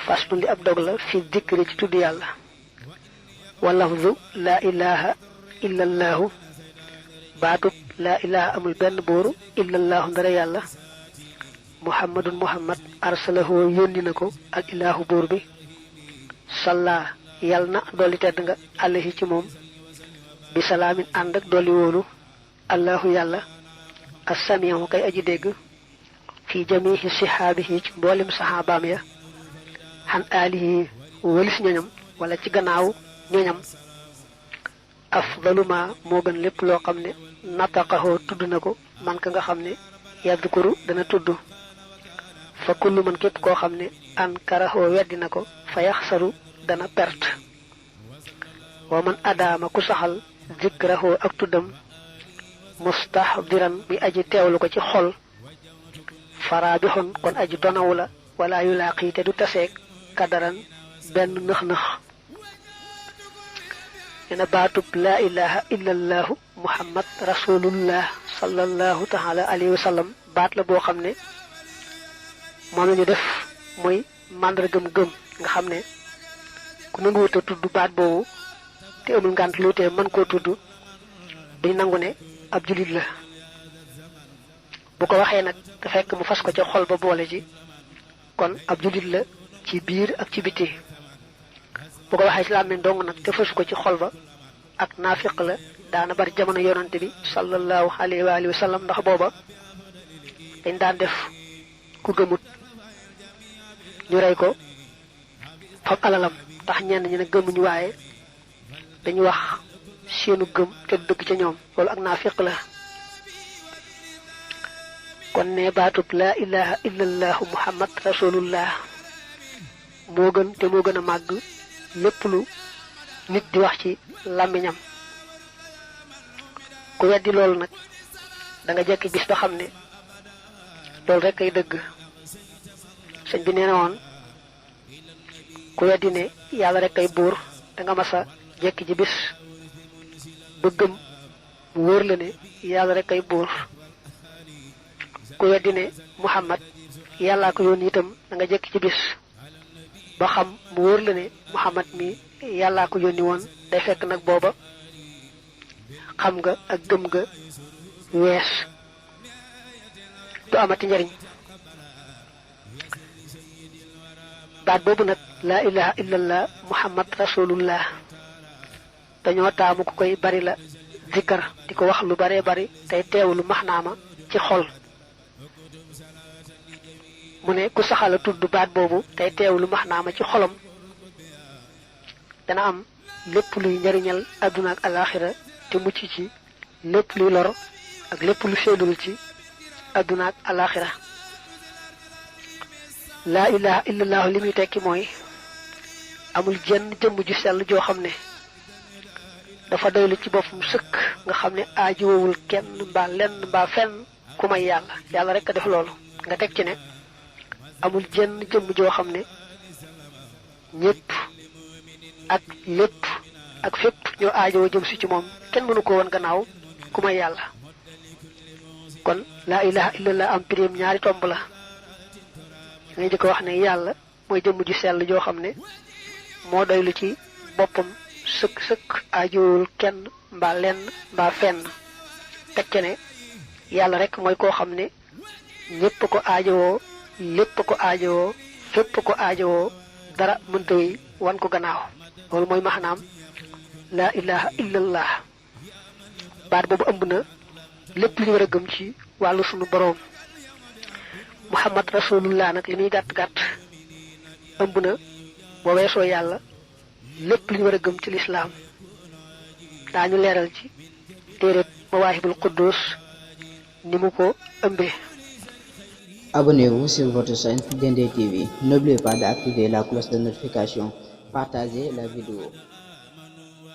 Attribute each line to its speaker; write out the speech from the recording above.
Speaker 1: faslun li ab dog la fi dikri ci tudd yàlla walafzu laa ilaha illa allaahu baatub laa ilaha amul benn buur illa allaahu ndara yàlla muhammadun muhammad arsalahu yónni na ko al ilaahu buur bi salla yàlla na dolli tedd nga alayhi ci moom bi salaamin ànd ak dolli wóolu allahu yàlla assamihu kay aji dégg fi jamihi sihaabihi ci mboolem saxaabaam ya xan aalihi walis ñoñam wala ci gannaaw ñoñam afdaluma moo gën lépp loo xam ne nataqaxoo tudd na ko man ka nga xam ne yadkuru dana tudd fa kullu man képp koo xam ne ankaraxoo weddi na ko fa yaxsaru dana perte wa man adaama ku saxal zikraxoo ak tuddam mustahdiran bi aji teewlu ko ci xol faraabixun kon aji donawu la wala yulaaqi te du taseeg kadaran benn nëx-nëx nena baatub laa ilaha illa allaahu muhammad rasulullah sallallahu taala alayhi wa sallam baat la boo xam ne moom la ñu def muy màndargam gëm nga xam ne ku nanguwut a tudd baat boobu te amul ngànt lu tee mën koo tudd duñ nangu ne ab julit la bu ko waxee nag te fekk mu fas ko ca xol ba boole ci kon ab julit la ci biir ak ci biti bu ko waxee ci làmmiñ dong nag te fasu ko ci xol ba ak naafiq la daana bari jamono yonante bi sallallahu alayhi wa alihi wa sallam ndax booba dañ daan def ku gëmut ñu rey ko fam alalam tax ñenn ñi ne gëmuñu waaye dañu wax seenu gëm te dëgg ca ñoom loolu ak naafiq la kon ne baatub laa ilaha illa allahu muhammad rasulullah moo gën te moo gën a màgg lépp lu nit di wax ci làmmiñam ku weddi loolu nag da nga jekki gis ba xam ne loolu rek ay dëgg sëñ bi nee na woon ku weddi ne yàlla rek ay buur da nga masa jekki ji bis ba gëm mu wóor la ne yàlla rek ay buur ku weddi ne muhammad yàllaa ko yónni itam da nga jekki ci bis ba xam mu wóor la ne muhammad mi yàllaa ko yónni woon day fekk nag booba xam nga ak gëm nga wees du amati njariñ baat boobu nag laa ilaha illallah muhammad rasulullah dañoo taamu ko koy bari la zikkar di ko wax lu baree bari tey teewlu maxnaama ci xol mu ne ku saxala tudd baat boobu tey teewlu maxnaama ci xolam dana am lépp luy njariñal àdduna ak alaxira te mucc ci lépp luy lor ak lépp lu seedul ci àdduna ak alaxira laa ilaha illallah li muy tekki mooy amul jenn jëmm ju sell joo xam ne dafa doylu ci boppam sëkk nga xam ne aajowul kenn mbaa lenn mbaa fenn ku may yàlla yàlla rek a def loolu nga teg ci ne amul jenn jëmm joo xam ne ñépp ak lépp ak fépp ñoo aajowoo jëm si ci moom kenn mënu ko woon gannaaw ku may yàlla kon laa ilaha illallah am pirim ñaari tomb la ngay jëkk wax ne yàlla mooy jëmm ju sell joo xam ne moo doylu ci boppam sëkk sëkk aajowul kenn mbaa lenn mbaa fenn teg ci ne yàlla rek mooy koo xam ne ñépp ko aajowoo lépp ko aajowoo fépp ko aajowoo dara mënta wi wan ko gannaaw loolu mooy maanaam laa ilaha illallah baat boobu ëmb na lépp li ñu war a gëm ci wàllu sunu boroom muhammad rasulullah nag li muy gàtt-gàtt ëmb na boo weesoo yàlla lépp li ñu war a gëm ci lislaam daañu leeral ci téereb mawaahibul quddus ni mu ko ëmbee.
Speaker 2: Abonnez-vous sur votre chaîne Dendé TV. N'oubliez pas d'activer la cloche de notification. Partagez la vidéo.